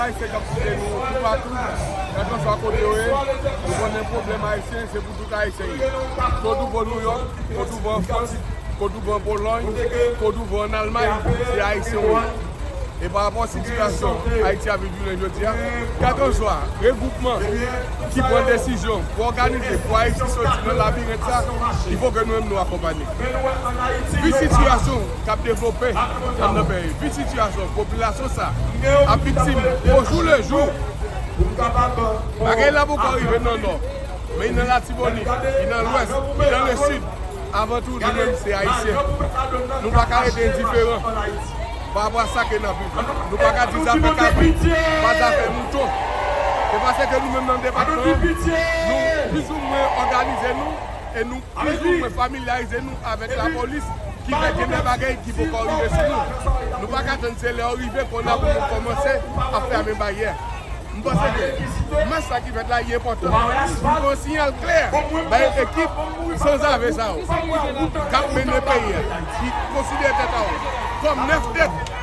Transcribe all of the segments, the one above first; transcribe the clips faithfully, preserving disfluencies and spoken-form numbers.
Ayisyen k ap koute nou toupatou, kèlkanswa kote yo ye, nou konnen pwoblèm ayisyen, se pou tout ayisyen ye. Ke w twouve w Nouyòk, ke w twouve w an Frans, ke w twouve w an Polòy, ke w twouve w an Almay, se ayisyen w ye. E pa rapò sitiyasyon Ayiti ap viv jounen jodi a, kèlkanswa regwoupman ki pran desizyon pou òganize pou Ayiti soti nan labirent sa, il faut que nou menm nou akonpanye. Vi sitiyasyon k ap devlope anndan peyi, vi sitiyasyon popilasyon sa ap viktim au jour le jour. Bagay la poko rive nan Nò, men li nan Latibonit, li nan Lwès, li nan Lesid. Avan tou, nou menm se Ayisyen. Nou pa ka rete endiferan pa rapò a sa ke n ap viv. Nou pa ka di zafè kabrit, pa zafè mouton. Se paske nou menm nan depatman an, nou plizoumwen òganize nou e nou plizoumwen familyarize nou avèk lapolis ki fè gen de bagay ki poko rive sou nou. Nou pa ka tann se lè yo rive kounye a pou nou kòmanse ap fèmen baryè. M panse ke mach sa ki fèt la, li enpòtan. Li voye yon siyal klè bay ekip sanzave sa yo k ap mennen peyi a, ki konsidere tèt a yo kòm nèf tèt.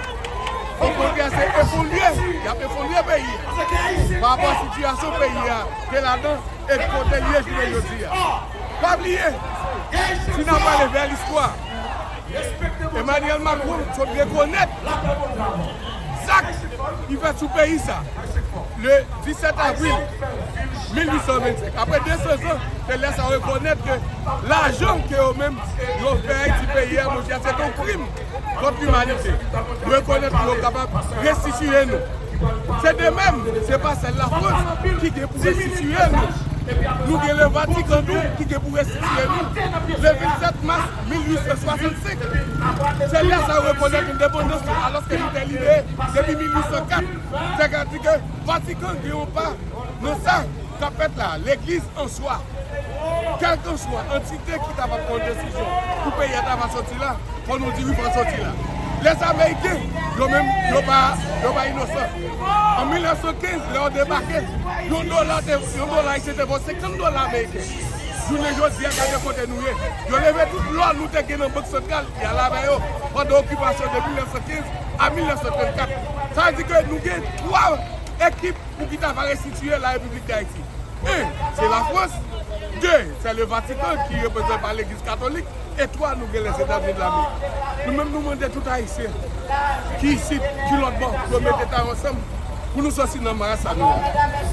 Okontrè, se efondre y ap efondre peyi a pa rapò a sitiyasyon peyi a te ladan e kote l ye jounen jodi a. Pa bliye, si n ap ale vè listwa, Emmanuel Macron sot rekonèt zak ki fèt sou peyi sa le disèt avril mil uit san vennsenk. Apre de san zan, se lè sa yo rekonèt ke lajan ke yo menm yo fè Ayiti, peyi a, monchè, se te yon krim kont limanite. Yo rekonèt pou yo kapab restitiye nou. Se de menm, se pa sèl Lafrans ki gen pou restitiye nou. Nou gen le Vatikan tou ki gen pou restitiye nou. Le vennsèt mas mil uit san swasannsenk, se lè sa yo rekonèt endepandans nou, alòske nou te libere depi mil uit san kat. Sètadi ke Vatikan gen yon pa nan sa k ap fèt la. Legliz an swa, kèlkanswa antite ki ta va pran desizyon pou peyi a ta va soti la, fò nou di wi, fò l soti la. Lèzameyiken, yo menm, yo pa, yo pa inosan. An mil nèf san kenz, lè yo debake, yon dola te, yon dola ayisyen te vo senkant dola ameriken. Jounen jodi a, gade kote nou ye. Yo leve tout lò nou te gen nan Bank Santral, y al avè yo pandan okipasyon de mil nèf san kenz a mil nèf san trannkat. Sa vle di ke nou gen twa ekip pou ki ta va restitiye la Repiblik Dayiti. En, se Lafrans. De, se le Vatikan ki reprezante pa Legliz Katolik. E twa, nou gen Lèzetazini Damerik. Nou menm, nou mande tout Ayisyen ki isit, ki lòt bò, pou yo mete tèt yo ansanm, pou nou sòti nan maraz sa nou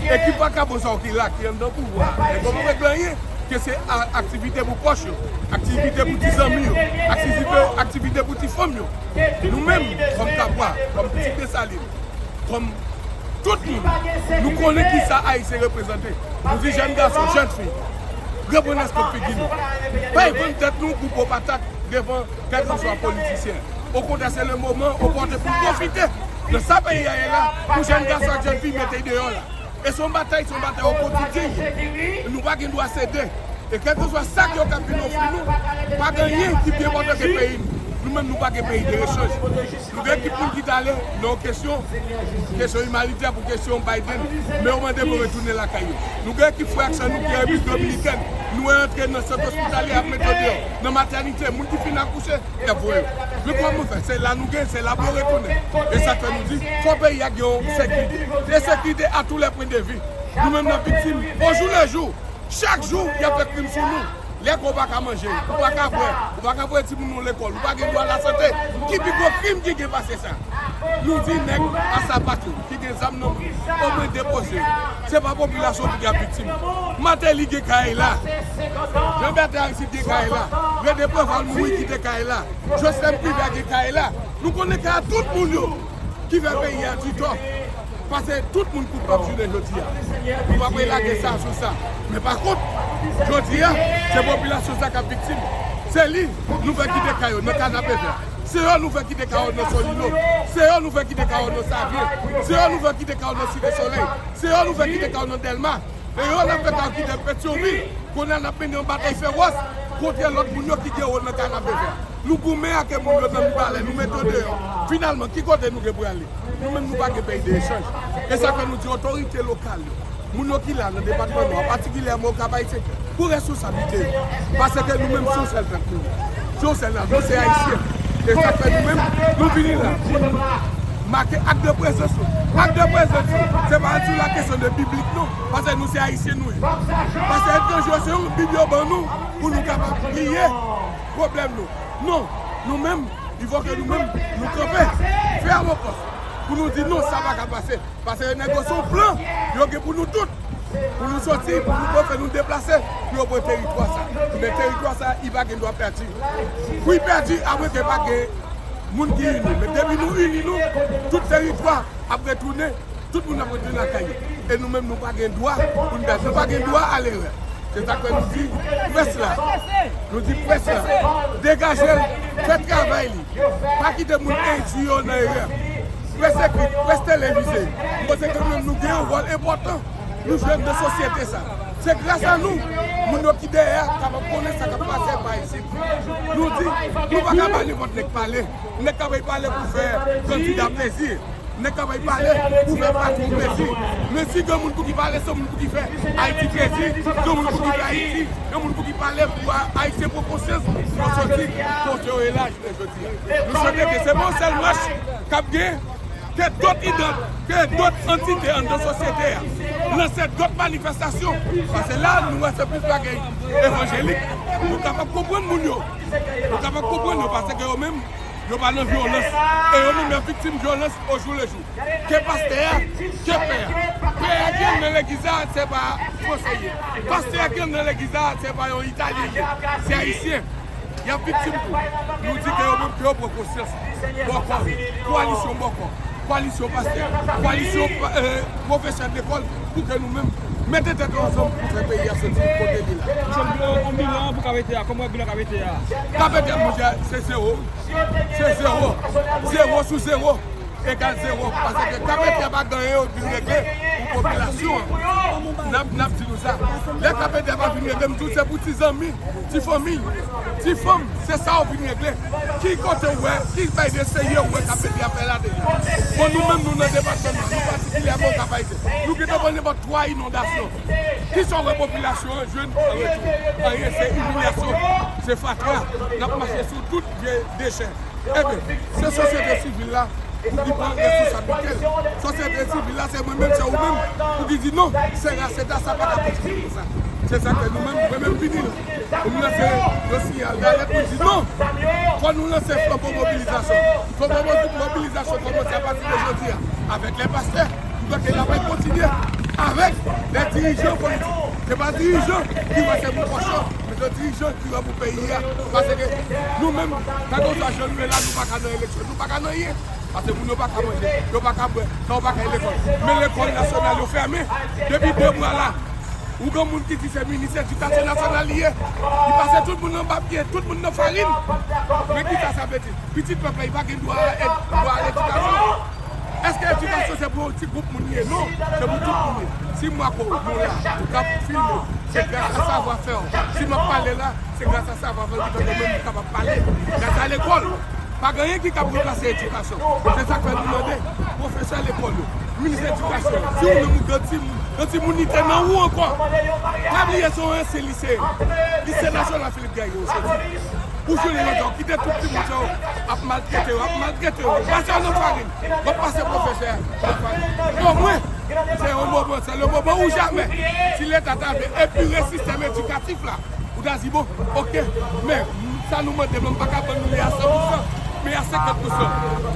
ye. Ekip vakabon sa yo ki la, ki anndan pouvwa a, e kòm regle anyen, ke se a-, aktivite pou pòch yo, aktivite pou ti zanmi yo, aktivite, aktivite pou ti fanm yo. Nou menm, kòm Kapwa, kòm pitit Desalin, kòm tout moun, nou konnen kisa Ayisyen reprezante. Nou di jèn gason, jèn fi, reprann rèspè figi nou. Pa vann tèt nou pou po patat devan kèlkanswa politisyen. Okontrè, se le moman opòtè pou pwofite de sa peyi a ye la, pou jèn gason ak jèn fi mete deyò la. E se yon batay, se yon batay o kotidyen. Nou pa gen dwa sede. E kèlkanswa sa ke yo t ap vin ofri nou, pa gen anyen ki pi enpòtan ke peyi nou. Nou menm, nou pa gen peyi de rechanj. Nou gen ekip moun ki t ale nan yon kesyon, kesyon imanitè pou kesyon Biden, men yo mande pou yo retounen lakay yo. Nou gen ekip frè ak sè nou ki an Repiblik Dominikèn, nou antre nan sant ospitalye ap mete yo deyò, nan matènite, moun ki fin akouche, y ap voye yo. Men kòman fè? Se la nou gen, se la pou yo retounen. E sa k fè nou di, fò peyi a gen yon sekirite. E sekirite à tous les points de vue. Nou menm n ap viktim, au jour le jour. Chak jou, y ap fè krim sou nou. Lè ke w pa ka manje, ou pa ka bwè, ou pa ka voye timoun ou lekòl, ou pa gen dwa lasante. Ki pi gwo krim ki gen pase sa? Nou di nèg a sapat yo, ki gen zam nan men, omwen depoze yo. Se pa popilasyon ki ap viktim. Martelly gen kay la. Jean Bertrand Aristide gen kay la. Rene Préval mouri kite kay la. Jocelerme Privert gen kay la. Nou konnen kay a tout moun yo ki fè peyi a di tò. Paske tout moun koupab jounen jodi a. Nou pa prale lage sa sou sa. Men pa kont, jodi a, se popilasyon sa k ap viktim. Se li nou fè kite kay yo nan Kanapevè. Se yo nou fè kite kay yo nan Solino. Se yo nou fè kite kay yo nan Savyen. Se yo nou fè kite kay yo nan Site Solèy. Se yo nou fè kite kay yo nan Dèlma. E yo n ap fè kay yo kite Petyonvil. Kounye a n ap mennen yon batay fewòs kont lòt moun yo ki gen wòl nan Kanapevè. Nou goumen ak moun yo nan Mibalè, nou mete yo deyò. Finalman, ki kote nou gen pou y ale? Nou menm, nou pa gen peyi de echanj. E sa fè nou di otorite lokal yo, moun yo ki la nan depatman Nò a, patikilyèman Okap Ayisyen, pou responsablite yo. Paske nou menm, se yon sèl pèp nou ye. Se yon sèl nasyon, se Ayisyen. E sa fè nou menm, nou vini la pou nou Make ak de prezans nou. Ak de prezans nou, se pa sou la kesyon de biblik non. Paske nou se Ayisyen nou ye. Paske etranje yo se yon bib yo ban nou pou nou kapab bliye pwoblèm nou. Non, nou menm, il faut que nou menm, nou kanpe, fè avopòs, pou nou di non, sa pa ka pase. Paske nèg yo se yon plan yo gen pou nou tout. Pou nou soti, pou nou fè nou deplase, pou yo pran teritwa sa. Men teritwa sa, li pa gen dwa pèdi. Pou li pèdi, apre ke pa gen moun ki ini. Men depi nou ini nou, tout teritwa ap retounen, tout moun ap retounen lakay yo. E nou menm, nou pa gen dwa pou nou pèdi. Nou pa gen dwa a lerè. Se sa k fè nou di près la. Nou di près la, degaje l, fè travay li. Pa kite moun endui yo nan erè. Près ekrit, près televize. M panse ke nou menm nou gen yon wòl enpòtan nou jwe nan sosyete sa. Se gras a nou, moun yo ki dèyè a kapab konnen sa k ap pase pa isit. Nou di, nou pa ka ba nenpòt nèg pale. Nèg k ap pale pou fè kandida plezi. Nèg k ap pale pou fè patwon plezi. Men si gen moun pou ki pale, se moun pou ki fè Ayiti plezi. Gen moun pou ki fè Ayiti. Gen moun pou ki pale pou Ayisyen pran konsyans pou yo soti kote yo ye la. Nou swete ke se pa yon sèl mach k ap gen, ke dòt idant, ke dòt antite anndan sosyete a lanse dòt manifestasyon. Paske la, nou wè se plis bagay evanjelik. Nou kapab konprann moun yo. Nou kapab konprann yo paske yo menm, yo pa nan vyolans. E yo menm, y ap viktim vyolans o jou le jou. Ke pastè a, ke pè a. Pè a ki ann nan legliz la, se pa fransè ye. Pastè a ki ann nan legliz la, se pa yon italyen ye. Se ayisyen. Y ap viktim tou. Nou di ke yo menm, ke yo pran konsyans. Bòkò, kowalisyon bòkò, kowalisyon pastè, kowalisyon, eh, pwofesè lekòl, pou ke nou menm mete tèt nou ansanm pou fè peyi a soti kote li la. Misye, yon bilan pou K P T a, kòman w wè bilan K P T a? K P T a, monchè, se zewo. Se zewo. Zewo sou zewo egal zewo. Paske K P T a pa gen anyen yo vin regle pou popilasyon an. N ap, n ap di nou sa. Lè K P T a pa vin regle, m di w se pou ti zanmi, ti fanmi, ti fanm, se sa yo vin regle. Ki kote w wè, ki bay de serye w wè K P T a fè la deja? Bon, nou menm, nou nan depatman nou, nou patikilyèman Okap Ayisyen. Nou gentan pran nenpòt twa inondasyon. Kisa w wè popilasyon an jwenn an retou? Anyen, se imilyasyon, se fatra. N ap mache sou tout vye dechè. Ebyen, se sosyete sivil la pou ki pran responsabilite l. Sosyete sivil la, se mwen menm, se ou menm, pou ki di non, se raseta, sa pa ka kontinye konsa. Se sa ke nou menm, mwen menm vini la. Pou m lanse yon siyal dalèt pou di non, fò nou lanse flanbo mobilizasyon. Flanbo mobilizasyon kòmanse apati de jodi a, avèk lè pastè. M panse l ap kontinye avèk lè dirijan politik. Se pa dirijan ki wè se pou pòch yo, men se dirijan ki wè pou peyi a. Paske nou menm, kèlkeswa jan nou ye la, nou pa ka nan eleksyon, nou pa ka nan anyen. Paske moun yo pa ka manje, yo pa ka bwè, sa yo pa ka al lekòl. Men lekòl nasyonal yo fèmen depi de mwa la. Ou gen moun ki di se minis edikasyon nasyonal li ye. Li pase tout moun anba pye, tout moun nan farin. Men kisa sa vle di? Pitit pèp la, li pa gen dwa a èd, dwa a ledikasyon? Èske edikasyon se pou yon ti gwoup moun li ye? Non, se pou tout moun li ye. Si Marco, nou la, ou k ap filme, se gras a savwa fè w. Si m ap pale la, se gras a savwa fè m ki fè mwen menm m kapab pale. Gras a lekòl. Pa gen anyen ki kab ranplase edikasyon. Se sa k fè nou mande pwofesè lekòl yo, minis edikasyon, si ou menm ou gen timoun, gen timoun li te nan ou ankò. Pa bliye se yon ansyen liseyen. Lise Nasyonal Philippe Guerrier ou soti. Ou jwenn lòt, ou kite tout timoun sa yo ap maltrete yo, ap maltrete yo. Ou pase yo nan farin. W ap pase pwofesè a nan farin. Omwen, se yon moman, c'est le moment ou jamais. Si Leta ta vle epire sistèm edikatif la, ou ta di, bon, oke, men sa nou mande, men m pa ka ban nou li a san pou san, men a senkant pou san,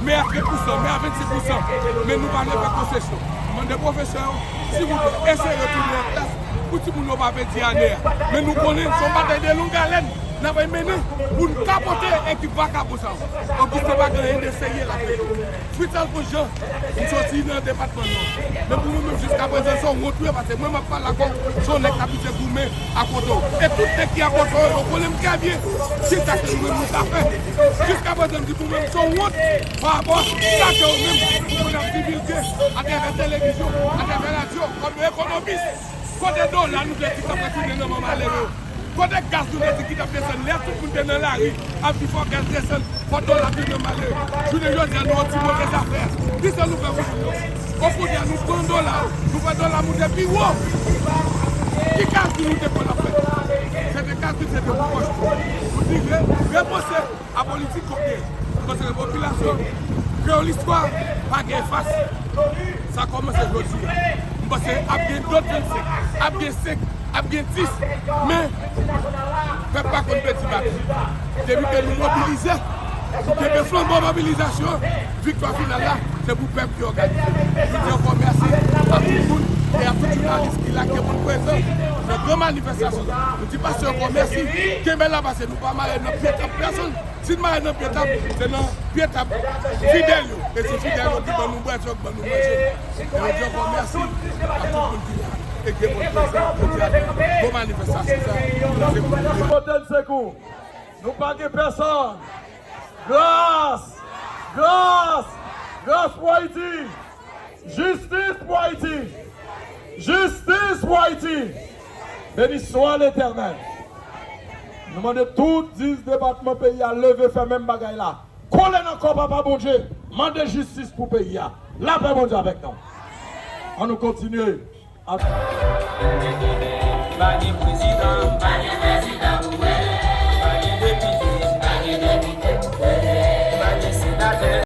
men a trant pou san, men a vennsis pou san, men nou pa vle fè konsesyon. Mande pwofesè yo, silvouplè, eseye retounen an klas pou timoun yo pa pèdi ane a. Men nou konnen se yon batay de long haleine n ap mennen pou n kapote ekip vakabon sa yo. Ogisten pa gen anyen de serye l ap regle. Fritz Alphonse Jean, m soti nan depatman Nò. Men pou mwen menm, jiskaprezan, se yon wont wi, paske mwen, m ap pale ak ou, se yon nèg k abitye goumen a kote w. E tout nèg ki a kote w, yo konnen m trè byen kisa ke nou menm nou ka fè. Jiskaprezan, m di pou mwen, se yon wont pa rapò sa ke ou menm, ou konn ap divilge atravè televizyon, atravè radyo, kòm yon ekonomis. Kote dola nou te di k ap retounen nan men malere yo? Kote gaz nou te di ki t ap desann? Lè tout moun te nan lari ap di fò gaz desann, fò dola tounen nan men malere. Jounen jodi a, nou yon ti move zafè. Kisa nou fè pou moun yo? Okontrè, nou pran dola, nou fè dola moute pi wo. Ki kalkil nou te konn ap fè? Se te kalkil, se te pou pòch nou. Nou di re-, repanse a politik kòb li ye. Paske popilasyon, kreyolistwa, Pa gen fas. Sa kòmanse jodi a. M panse ap gen dòt vennsenk, ap gen senk, ap gen dis. Men, pèp pa konn pèdi batay. Depi ke nou mobilize, nou kenbe flanbo mobilizasyon, viktwa final la, se pou pèp ki òganize. Nou di ankò mèsi a tout moun e a tout jounalis ki la, ki reponn prezan nan gran manifestasyon sa. Nou di pase ankò mèsi. Kenbe la pase, nou pa mare nan pye tap pèsonn. Si n mare nan pye tap, se nan pye tap fidèl yo. E se fidèl yo ki ban nou bwè, yo ki ban nou manje. E yo di ankò mèsi a tout moun ki la e ki reponn prezan jodi a. Bon manifestasyon sa, se pou nou. Pote n sekou. Nou pa gen pèsonn. Gras! Gras! Gras pou Ayiti! Jistis pou Ayiti! Jistis pou Ayiti! Beni swa Letènèl! Nou mande tout dis depatman peyi a leve fè menm bagay la. Kole nan kò Papa Bondye, mande jistis pou peyi a. Lapè Bondye avèk nou. An nou kontinye. Pa gen prezidan